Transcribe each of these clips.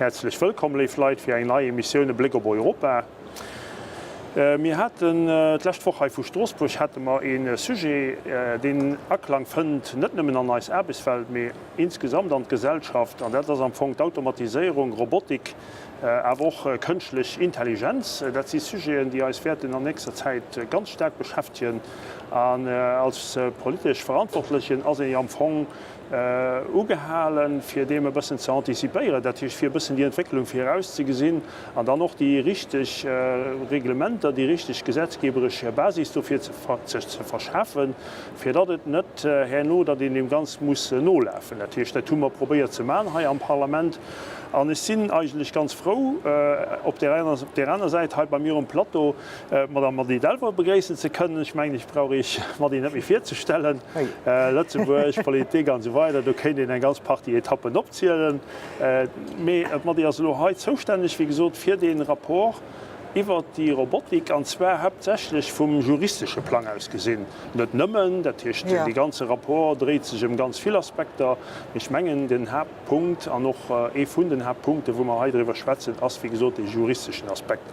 Häerzlech wëllkomm, léif Leit, fir eng nei Emissioun E Bléck op Europa. Mir haten d'lescht Woch hei vu Stroossbuerg hate mer ee Sujet, deen Aklang fënnt net nëmmen an eis Aarbechtswelt, mee insgesamt an d'Gesellschaft, an dat ass am Fong d'Automatiséierung, Robotik, awer och kënschtlech Intelligenz. Dat si Sujeten, déi eis wäerten an nächster Zäit ganz staark beschäftegen. An als politesch Verantwortlechen ass ee jo am Fong ugehalen, fir deem e bëssen ze antizipéieren, dat heescht fir e bëssen déi Entwécklung virauszegesinn an dann och déi richteg Reglementer, déi richteg gesetzgeberesch Basis dofir sech ze verschafen, fir datt et net herno, datt een deem Ganze muss nolafen. Dat heescht, dat hu mer probéiert ze maachen hei am Parlament an ech sinn eigentlech ganz frou, op där aner Säit hei bei mir um Plateau d'Madame Mady Delvaux begréissen ze kënnen. Ech mengen, ech brauch Iech d'Mady net méi virzestellen. Lëtzebuerg, Politik an esou weider, do kéint een eng ganz Partie Etappen opzielen. Mee d'Mady ass elo hei zoustänneg, wéi gesot, fir dee Rapport iwwert déi Robotik, an zwar haaptsächlech vum juristesche Plang aus gesinn. Net nëmmen, dat heescht, dee ganze Rapport dréit sech ëm ganz vill Aspekter, mee ech mengen, den Haaptpunkt an och ee vun den Haaptpunkten, wou mer hei driwwer schwätzen, ass, wéi gesot, dee juristeschen Aspekt.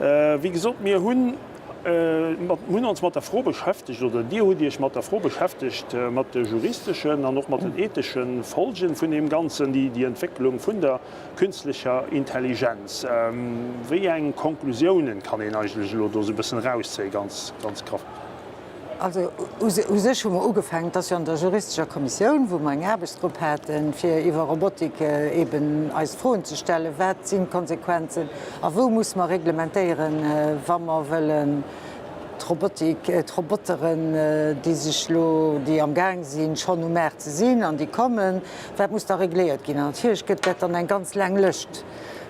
Wéi gesot, mir hunn hunn ons mat der Fro beschäftegt, oder Dir hutt Iech mat der Fro beschäftegt, mat de juristeschen an och mat den ethesche Folgen vun deem Ganzen, déi déi Entwécklung vun der künstlecher Intelligenz. Wéi eng Konklusiounen kann een eigentlech elo do esou e bëssen erauszéien, ganz, ganz graff? Also u sech hu mer ugefaangen, et ass jo an der juristescher Kommissioun, wou mer eng Aarbechtsgrupp haten, fir iwwer Robotik eben eis Froen ze stellen, Wat sinn d'Konsequenzen a wou muss mer reglementéieren, wa mer wëllen d'Robotik, d'Roboteren, déi sech elo, déi amgaang sinn, schonn um Maart ze sinn an déi kommen, wat muss da regléiert ginn? An natierlech gëtt dat dann eng ganz laang Lëscht.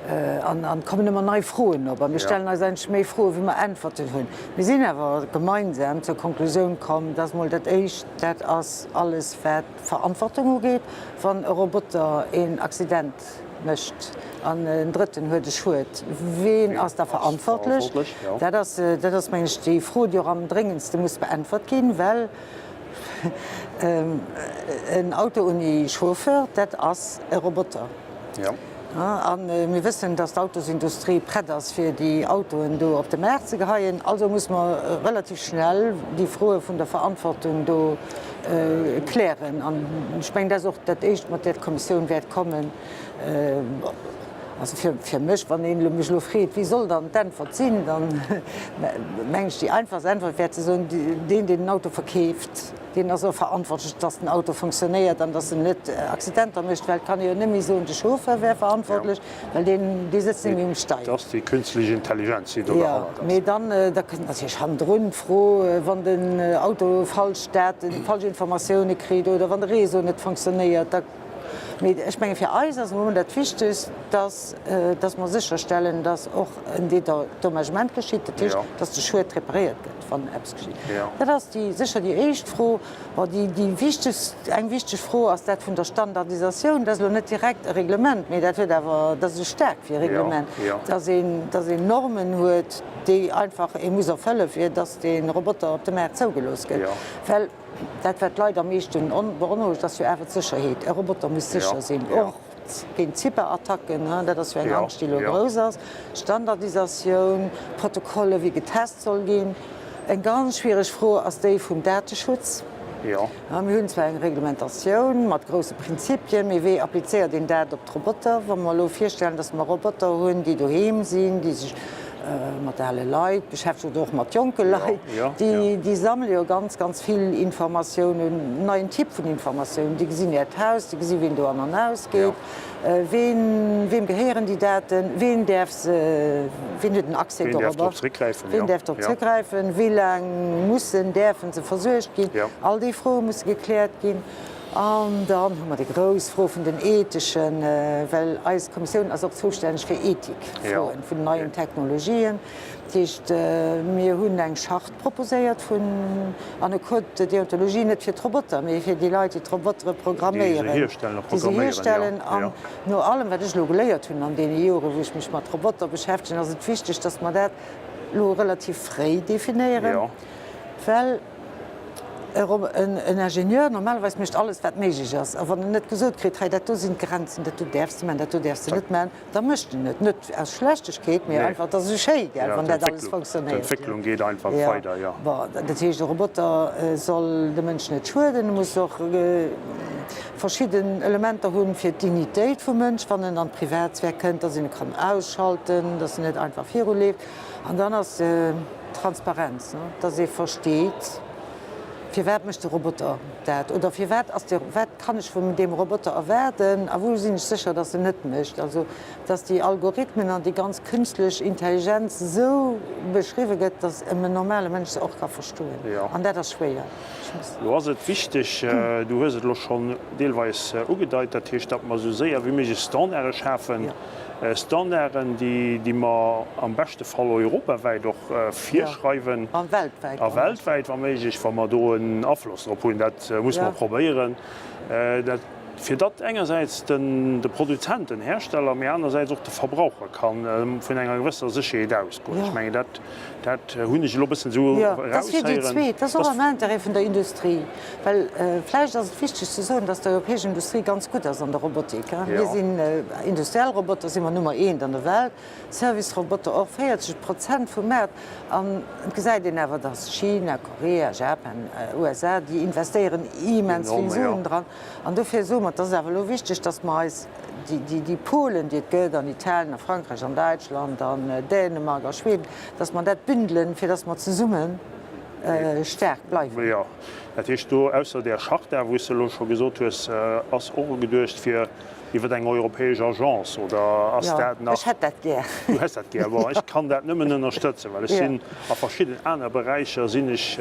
An et kommen ëmmer nei Froen op. A mir stellen eis eigentlech méi Froen, wéi mer Äntwerten hunn. Mir sinn awer gemeinsam zur Konklusioun komm, dass mol dat Éischt dat ass, alles wat d'Verantwortung ugeet, wann e Roboter een Accident mécht an en Drëtten huet e Schued, ween ass da verantwortlech? Dat ass, dat ass meng ech déi Fro, déi och am dréngendste muss beäntwert ginn, well en Auto ouni Chauffeur, dat ass e Roboter. A mir wëssen, dass d'Autosindustrie prett ass, fir déi Autoen do op de Maart ze geheien. Also muss mer relativ schnell déi Froe vun der Verantwortung do klären. An ech mengen, dat ass och dat Éischt, mat där d'Kommissioun wäert kommen. Also fir mech, wann een elo mech elo freet, wéi soll dann d'Äntwert sinn, dann mengen ech, déi einfachst Äntwert wär ze soen, deen, deen den Auto verkeeft, Deen ass och verantwortlech, dass den Auto funktionéiert an dass en net Accidenter mécht, well et kann ee jo net méi soen, de Chauffeur wär verantwortlech, well deen, dee sëtzt net méi um Steier. Et ass déi künstlich Intelligenz, déi do derhannert ass. Jo, mee dann, da kënnt natierlech hannendrun d'Fro, wann den Auto falsch Daten, falsch Informatioune kritt oder wann de Réseau net funktionéiert, da. Mee ech menge fir eis ass am Moment dat Wichtegst, dass, dass mer sécherstellen, dass och en Dédommagement geschitt, dat heescht, dass de Schued reparéiert gëtt, wann eppes geschitt. Dat ass déi sécher déi éischt Fro. Bon, déi, déi wichtegst, eng wichteg Fro ass dat vun der Standardisatioun. Dat ass elo net direkt e Reglement, mee dat huet awer, dat ass esou staark wéi e Reglement, dass een, dass een Normen huet, déi einfach ee muss erfëllen, fir dass dee Roboter op de Maart zougelooss gëtt. Well. Dat wat d'Leit am meeschten beonrouegt ass jo awer d'Sécherheet. E Roboter muss sécher sinn, och géint Cyberattacken, dat ass jo eng Angscht déi elo grouss ass. Standardisatioun, Protokolle wéi getest soll ginn. Eng ganz schwiereg Fro ass déi vum Dateschutz. Mir hunn zwar eng Reglementatioun mat grousse Prinzipien, mee wéi applizéiert een dat op d'Roboter? Wa mer elo virstellen, datt mer Roboter hunn, déi doheem sinn, déi sech mat ale Leit beschäftegt oder och mat jonke Leit, déi sammele jo ganz, ganz vill Informatiounen, neien Typ vun Informatiounen. Déi gesinn Äert Haus, déi gesi wien do an an aus geet, ween, weem gehéieren déi Daten, ween däerf se, ween huet den Accès dorobber, ween däerf drop zréckgräifen, wéi laang mussen, däerfen se versuergt ginn. All déi Froe musse gekläert ginn. An dann hu mer déi grouss Fro vun den etheschen, well eis Kommissioun ass och zoustänneg fir Ethikfroen vun den neien Technologien. Dat heescht, mir hunn eng Charte proposéiert vun, an e Code de déontologie, net fir d'Roboter, mee fir déi Leit, déi d'Robotere programméieren, déi se hierstellen. An no allem, wat ech elo geléiert hunn an deene Joren, wou ech mech mat Roboter beschäftegen, ass et wichteg, dass mer dat elo relativ fréi definéieren, well. En Ingenieur normalerweis mécht alles, wat méiglech ass. A wann en net gesot kritt, hei dat do sinn d'Grenzen, dat do däerfs de maachen, dat do däerfs de net maachen, da mécht en et. Net aus Schlechtegkeet, mee einfach, et ass esou schéi, gell, wann dat alles fonctionnéiert. D'Entwécklung geet einfach weider, jo. Bon, dat heescht, e Roboter soll de Mënsch net schueden, e muss och verschidden Elementer hunn, fir d'Dignitéit vum Mënsch, wann en an d'Privatsphär kënnt, dass een e kann ausschalten, dass en net einfach viruleeft. An dann ass Transparenz, dass ee versteet, firwat mécht de Roboter dat oder firwat ass de, wat kann ech vun deem Roboter erwaarden a wou sinn ech sécher, dass en net mécht. Also dass déi Algorithmen an déi ganz künstlech Intelligenz esou beschriwwe gëtt, dass en normale Mënsch se och ka verstoen. An dat ass schwéier. Elo ass et wichteg, du hues et elo schonn deelweis ugedeit, dat heescht, datt mer esou séier wéi méiglech Standarde schafen, Standarden, déi mer am beschte Fall europawäit och virschreiwen. A weltwäit. A weltwäit, wa méiglech, wa mer do en Afloss drop hunn. Dat musse mer probéieren. Dat, fir datt engersäits de Produzent, den Hersteller, mee anersäits och de Verbraucher ka vun enger gewësser Sécherheet ausgoen. Ech mengen, dat, dat hunn ech elo e bëssen esou eraushéieren. Jo, dat ass fir déi zweet. Dat ass och am Interêt vun der Industrie. Well vläicht ass et wichteg ze soen, dass d'europäesch Industrie ganz gutt ass an der Robotik. Mir sinn industriell Roboter si mer Nummer eent an der Welt, Service-Roboter och, 40 Prozent vum Maart. An et gesäit een awer, dass China, Korea, Japan, USA, déi investéieren immens vill Suen dran. An dofir soe mer, et ass awer elo wichteg, dass mer eis déi Pôlen, déi et gëtt an Italien, a Frankräich, an Däitschland, an Dänemark, a Schweden, dass mer dat bündelen, fir dass mer zesumme staark bleiwen. Dat heescht do, ausser där Charta, wou s de elo scho gesot hues, ass och geduecht fir iwwer eng europäesch Agence, oder ass dat nach? Jo, ech hätt dat gär. Du häss dat gär. Bon, ech kann dat nëmmen ënnerstëtzen, well ech sinn a verschidden aner Beräicher sinn ech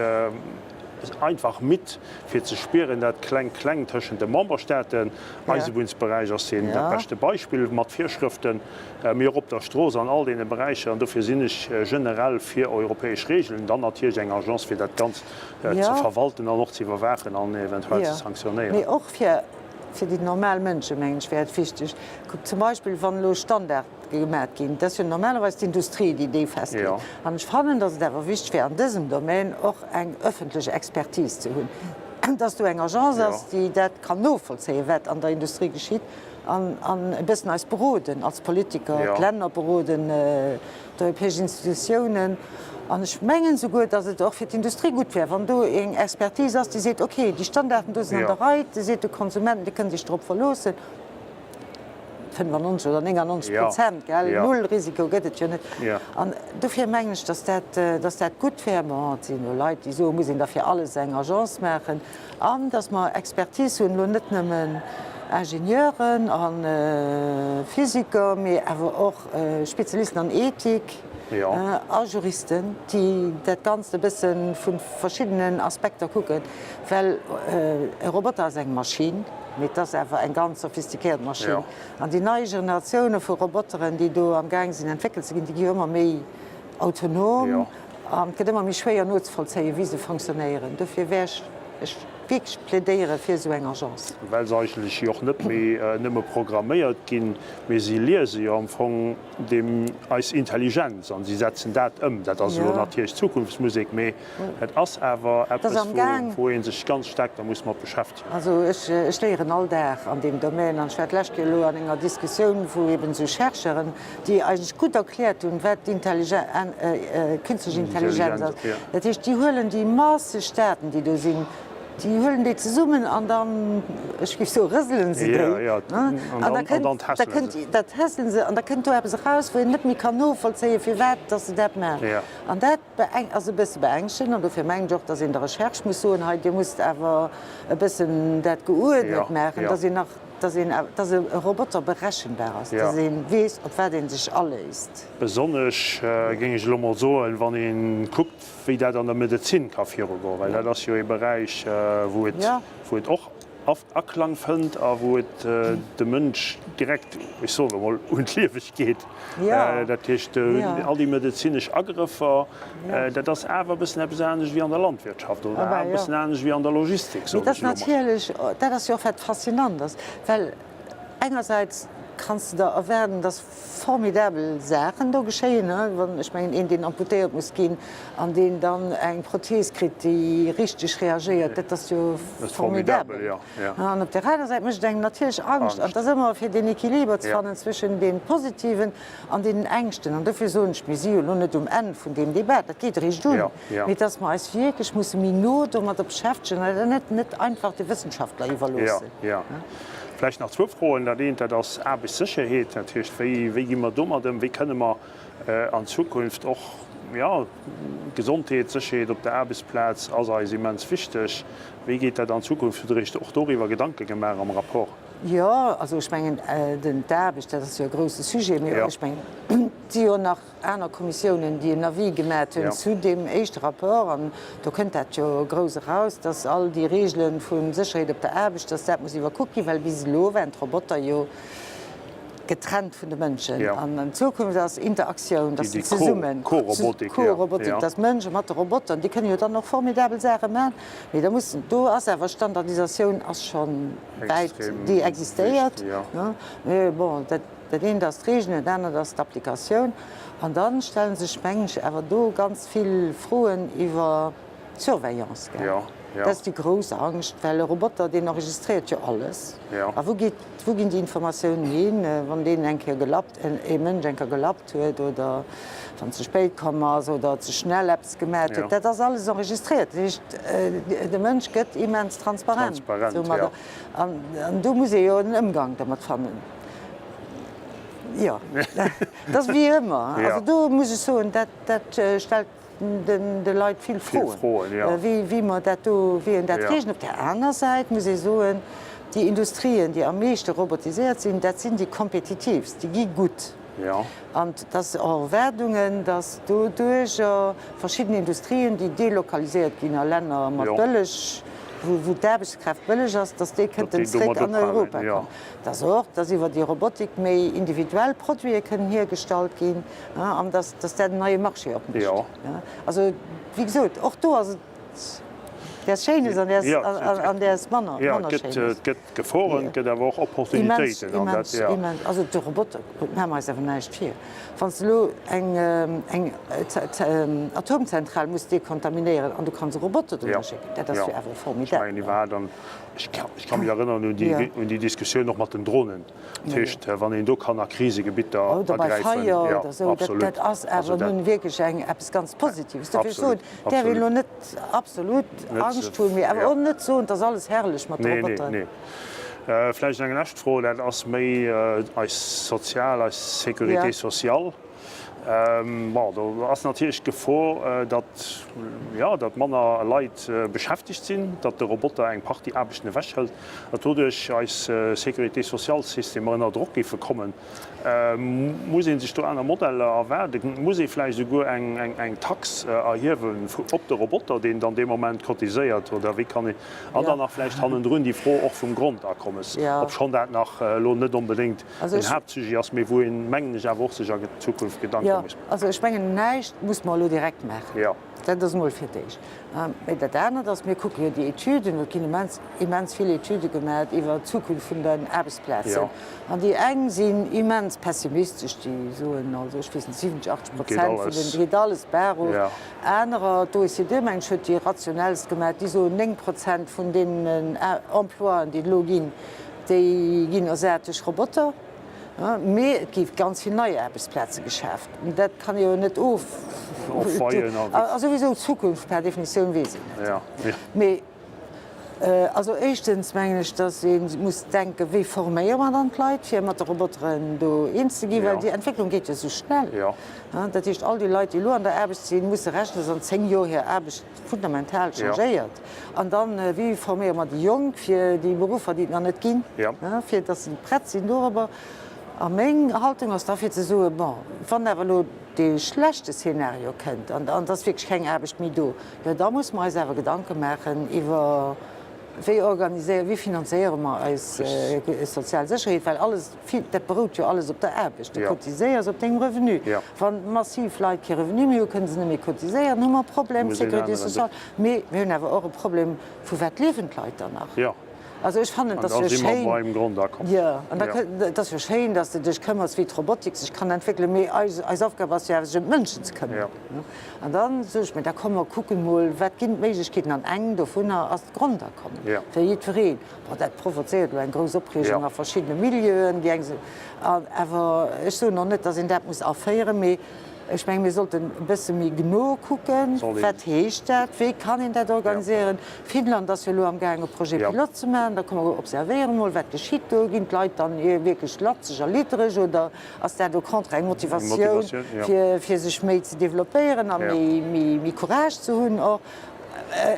einfach midd fir ze spieren, dat Kleng-Kleng tëschent de Memberstaaten. Eisebunnsberäich ass deen dat beschte Beispill mat Virschrëften. Mee och op der Strooss, an all deene Beräicher. An dofir sinn ech generell fir europäesch Regeln, dann natierlech eng Agence, fir dat Ganzt ze verwalten an och ze iwwerwaachen an eventuell ze sanktionéieren. Mee och fir déi normal Mënsche, mengen ech, wär et wichteg. Kuck zum Beispill, wann elo Standarde gemat ginn, dat ass jo normalerweis d'Industrie, déi déi festleet. An ech fannen, datt et awer wichteg wär, an dësem Domän och eng öffentlech Expertise ze hunn, datt do eng Agence ass, déi dat kann novollzéien, wat an der Industrie geschitt. An e bëssen eis beroden als Politiker, d'Länner beroden, d'europäesch Institutiounen. An ech mengen souguer, datt et och fir d'Industrie gutt wär, wann do eng Expertise ass, déi seet, okay, déi Standarden do sinn an der Rei, déi seet de Konsumenten, Dir kënnt Iech drop verloossen, 95 oder 99 Prozent, gell, null Risiko gëtt et jo net. An dofir mengen ech, datt dat, datt dat gutt wär. Bon, et sinn elo Leit, déi soen, muss een da fir alles eng Agence maachen. An dass mer Expertise hunn, elo net nëmmen Ingenieuren a Physiker, mee awer och Spezialisten an Ethik a Juristen, déi dat Ganzt e bësse vu verschiddenen Aspekter kucken. Well e Roboter ass eng Maschinn, mee et ass awer eng ganz sophistiquéiert Maschinn. An déi nei Generatioune vu Roboteren, déi do amgaang sinn entwéckelt ze ginn, déi gi jo ëmmer méi autonom. An et gëtt ëmmer méi schwéier nozevollzéien, wéi se fonctionnéieren. Dofir wär ech ech wierklech plädéiere fir esou eng Agence. Well se eigentlech jo och net méi nëmme programméiert ginn, mee si liese jo am Fong deem eis Intelligenz an si setzen dat ëm. Dat ass elo natierlech Zukunftsmusek, mee et ass awer eppes, wou ee sech ganz staark da muss mat beschäftegen. Also ech ech léieren all Dag an deem Domaine an ech war d'lescht Joer elo an enger Diskussioun, wou eben esou Chercheuren, déi eigentlech gutt erkläert hunn, wat d'künstlech Intelligenz ass. Dat heescht, déi huelen déi masseg Daten, déi do sinn, déi huelen déi zesummen an dann, ech géif soen, rëselen se déi. An da kënnt, da kënnt, da tässelen se an da kënnt do eppes eraus, wou een net méi kann novollzéien, firwat dass se dat maachen. An dat ass e bësse beängschtend an dofir mengen ech och, dass een der Recherche muss soen, hei, Dir musst awer e bëssen dat geuerdnet maachen, dass een nach, Dass een, dass e Roboter berechenbar ass, dass ee weess, op wat ee sech aléisst. Besonnesch, géing ech elo mol soen, wann ee kuckt, wéi dat an der Medezin ka virugoen, well dat ass jo ee Beräich, wou et, wou et och Aklang fënnt a wou et de Mënsch direkt, ech soen elo mol, un d'Liewegkeet. Dat heescht, all déi medezinesch Agrëffer, Dat ass awer e bëssen eppes anescht wéi an der Landwirtschaft oder awer e bëssen anescht wéi an der Logistik, soen ech elo mol. Mee dat ass natierlech, dat ass jo och wat faszinant ass, well engersäits kanns de der erwaarden, dass formidabel Saachen do geschéien, wann, ech mengen, een, deen amputéiert muss ginn an deen dann eng Prothees kritt, déi richteg reagéiert, dat ass jo formidabel. An op där aner Säit mécht et engem natierlech Angscht. An et ass ëmmer fir deen Equiliber ze fannen zwëschen deem Positiven an deenen Ängschten. An dofir soen ech, mir si jo elo net um Enn vun deem Debat, dat geet eréischt un, mee dass mer eis wierklech musse méi no domadder beschäftegen an dat net einfach de Wëssenschaftler iwwerloossen. Vläicht nach zwou Froen. Dat eent, dat ass Aarbechtssécherheet. Dat heescht, wéi, wéi gi mer domat ëm? Wéi kënne mer an Zukunft och, jo, Gesondheet, Sécherheet op der Aarbechtsplaz ass eis immens wichteg. Wéi geet dat an Zukunft? Hutt Der Iech och doriwwer Gedanke gemaach am Rapport? Jo, also ech mengen, den, d'Aarbecht, dat ass jo e grouse Sujet, mee ech mengen, et si jo nach aner Kommissiounen, déi en Avis gemat hunn zu deem éischte Rapport, an do kënnt dat jo grouss eraus, dass all déi Regele vu Sécherheet op der Aarbecht, dass dat muss iwwerkuckt ginn, well bis elo waren d'Roboter jo getrennt vun de Mënschen. An an Zukunft ass Interaktioun, dass se zesummen, Co-Robotik, dass d'Mënsche mat de Robotern, déi kënne jo dann och formidabel Saache maachen, mee da mussen, do ass awer Standardisatioun ass scho wäit, déi existéiert, mee bon, dat. Dat eent ass d'Reegelen, dat anert ass d'Applikatioun. An da stelle sech, mengen ech, awer do ganz vill Froen iwwer d'Surveillance, gell? Dat ass déi grouss Angscht, well e Roboter, deen enregistréiert jo alles. A wou geet, wou ginn déi Informatiounen hin, wann deen eng Kéier gelappt, e Mënsch eng Kéier gelappt huet oder wann ze spéit komm ass oder ze schnell eppes gemat huet? Dat ass alles enregistréiert. Dat heescht, de Mënsch gëtt immens transparent domadder. An do muss ee jo en Ëmgang dermat fannen. Jo, dat ass wéi ëmmer. Also do muss ech soen, dat, dat stellt den, de Leit vill Froen, wéi, wéi mer dat do, wéi een dat reegelt. Op där aner Säit muss ee soen, déi Industrien, déi am meeschte robotiséiert sinn, dat sinn déi kompetitiivst, déi gi gutt. An et ass och Erwaardungen, datt doduerjer verschidden Industrien, déi delokaliséiert ginn a Länner mat bëlleg, wou d'Aarbechtskraaft bëlleg ass, datt déi kënnten zréck an Europa kommen. Dass och, dass iwwer déi Robotik méi individuell Produite kënnen hiergestallt ginn an dass, dass dat en neie Marché opmécht. Also, wéi gesot, och do ass et däers Schéines an däers, an däers manner, manner Schéines. Et gëtt Geforen, et gëtt awer och Opportunitéiten. Immens, immens, immens. Also de Roboter, maache mer eis awer näischt vir. Wann s de elo eng, eng Atomzentral muss dekontaminéieren an du kanns e Roboter dohinner schécken, dat ass jo awer formidabel. Ech ka mech erënneren un déi Diskussioun och mat den Dronen. Dat heescht, wann een do kann a Krisegebitter agräifen. Oder bei Feier oder esou. Dat ass awer nun wierklech eng eppes ganz Positives. Dofir ech soen, däerf een elo net absolut Angscht hunn, mee awer och net soen, et ass alles herrlech mat de Roboteren. Nee, nee. Vläicht eng lescht Fro, dat ass méi eis sozial, eis Sécurité sociale. Bon, do ass natierlech d'Gefor, datt, jo, datt manner Leit beschäftegt sinn, datt de Roboter eng Partie Aarbechten ewechhëlt, datt doduerch eis Sécurité sociale-Systemer ënner Drock géife kommen. Muss ee sech do aner Modeller erwaarden? Muss ee vläicht esouguer eng Tax erhiewen op de Roboter, deen dann dee Moment cotiséiert? Oder wéi kann een. An dann nach vläicht hannendrun déi Fro och vum Grondakommes, obschonn dat nach elo net onbedéngt den Haaptsujet ass, mee wou een, mengen ech, awer och sech a Zukunft Gedanke muss maachen. Jo, also ech mengen, näischt muss mer elo direkt maachen. Dat ass emol fir d'éischt. Mee dat anert ass, mir kucke jo déi Etüden, et ginn immens, immens vill Etüde gemaach iwwer d'Zukunft vun den Aarbechtsplazen. An déi eng sinn immens pessimistesch, déi soen, also ech weess net, 70, 80 Prozent vun den, geet alles bergof. Anerer, d'OECD meng ech huet déi rationellst gemaach, déi soen 9 Prozent vun deenen Emploien, déi et elo ginn, Déi ginn ersat duerch Roboter, mee et gi ganz vill nei Aarbechtsplaze geschaaft. Dat kann ee jo net of. A souwisou d'Zukunft per Definitioun weess een net. Mee also éischtens mengen ech, datt ee muss denken, wéi forméiere mer dann d'Leit, fir mat de Roboteren do eens ze ginn, well déi Entwécklung geet jo esou schnell. Dat heescht, all déi Leit, déi elo an der Aarbecht sinn, musse rechnen, datt an 10 Joer hir Aarbecht fundamental changéiert. An dann, wéi forméiere mer déi Jonk fir déi Beruffer, déi et nach net ginn, fir datt se prett sinn dorobber. A meng Haltung ass da fir ze soen, bon, wann awer elo dee schlechte Szenario kënnt an et ass wierklech keng Aarbecht méi do, jo da musse mer eis awer Gedanke maachen iwwer, wéi organiséiere, wéi finanzéiere mer eis sozial Sécherheet, well alles, Vill, dat berout jo alles op der Aarbecht. Du cotiséiers op dengem Revenu. Wa massiv Leit kee Revenu méi hu, kënne se net méi cotiséieren, hu mer e Problem, Sécurité sociale. Mee mir hunn awer och e Problem, vu wat liewen d'Leit dann nach? Also ech fannen, et An ass da jo si mer schéin, beim Grondakommes. jo, an da Jo. kënnt, et ass jo schéin, dass de dech këmmers, wéi d'Robotik sech kann entwéckelen, mee eis, eis Aufgab ass jo awer, sech ëm d'Mënschen ze këmmeren. Jo. An da sot ech mir, da komm mer kucken mol, wat ginn d'Méiglechkeeten? An eng dovunner ass d'Grondakommen Jo. fir jiddwereen. Bon, dat provozéiert elo eng grouss Opreegung Jo. a verschiddene Milieuen, déi eng se, awer ech soen och net, dass een dat muss aféieren, mee Ech mengen, mir sollten e bësse méi gno kucken, wat heescht dat, wéi kann een dat organiséieren. Finnland ass jo elo amgaang e Projet pilote ze maachen. Da komme mer observéiere mol, wat geschitt do. Ginn d'Leit dann wierklech latzeg a liddereg oder ass dat au contraire eng Motivatioun, fir sech méi ze developpéieren a méi Courage ze hunn och?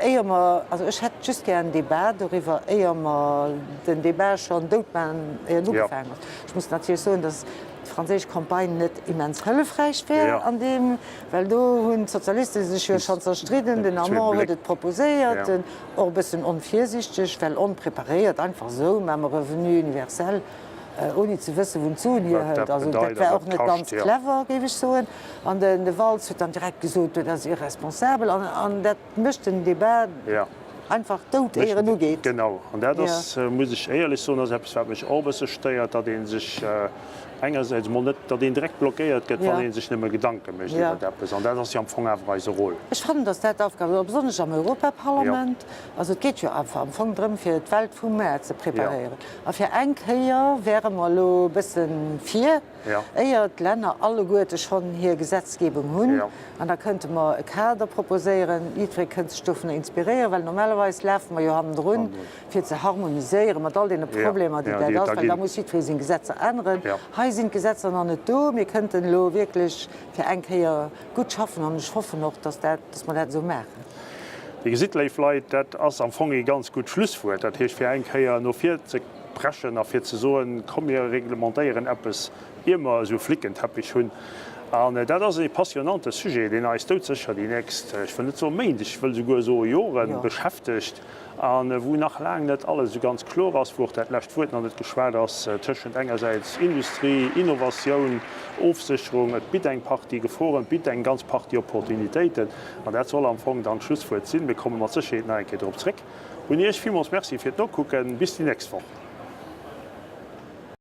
Éier mer, also ech hätt just gär en Débat doriwwer, éier mer den Débat schonn dout maachen, éier en ugefaangen ass. Ech muss natierlech soen, dass d'franséisch Campagne net immens hëllefräich wär an deem, well do hunn d'Sozialiste sech jo schonn zerstridden, den Hamon huet et proposéiert, och e bëssen onvirsichteg, well onpreparéiert, einfach esou, maache mer Revenu universel, ouni ze wëssen, wou en d'Suen hierhëlt. Also dat war och net ganz clever, géif ech soen. An de Valls huet dann direkt gesot, dat ass irresponsabel. An dat mécht den Débat einfach dout, éier en ugeet. Genau. An dat ass, muss ech éierlech soen, ass eppes, wat mech och e bësse stéiert, datt ee sech engersäits emol net, datt een direkt blockéiert gëtt, wann ee sech nëmme Gedanke mécht iwwer eppes. An dat ass jo am Fong awer eise Rôle. Ech fannen, datt dat d'Aufgab ass, besonnesch am Europaparlament. Also et geet jo einfach am Fong drëm, fir d'Welt vu muar ze preparéieren. A fir eng Kéier wäre mer elo e bësse vir. Éier d'Länner alleguerte schonn hir Gesetzgebung hunn. An da kënnte mer e Kader proposéieren, jiddweree kënnt sech dovunner inspiréieren, well normalerweis lafe mer jo hannendrun, fir ze harmoniséieren, mat all deene Problemer, déi dat ass, well da muss jiddweree seng Gesetzer änneren. Hei sinn d'Gesetzer nach net do. Mir kënnten elo wierklech fir eng Kéier gutt schaffen an ech hoffen och, dass dat, dass mer dat esou maachen. Dir gesitt, léif Leit, dat ass am Fong ee ganz gutt Schlusswuert, dat heescht, fir eng Kéier no vir ze preschen a fir ze soen, komm mir reglementéieren eppes, ier mer esou Flickenteppich hunn. An dat ass ee passionante Sujet, deen eis doudsécher déi nächst, ech wëll net soe Méint, ech wëll souguer soe Jore beschäftegt a wou nach laang net alles esou ganz kloer ass, wou och dat lescht Wuert nach net geschwat ass tëschent engersäits Industrie, Innovatioun, Ofsécherung. Et bitt eng Partie Geforen, et bitt eng ganz Partie Opportunitéiten. An dat soll am Fong dann d'Schlusswuert sinn. Mir komme mat Sécherheet nach eng Kéier drop zréck. Un Iech villmools Merci fir d'Nokucken. Bis déi nächst Woch.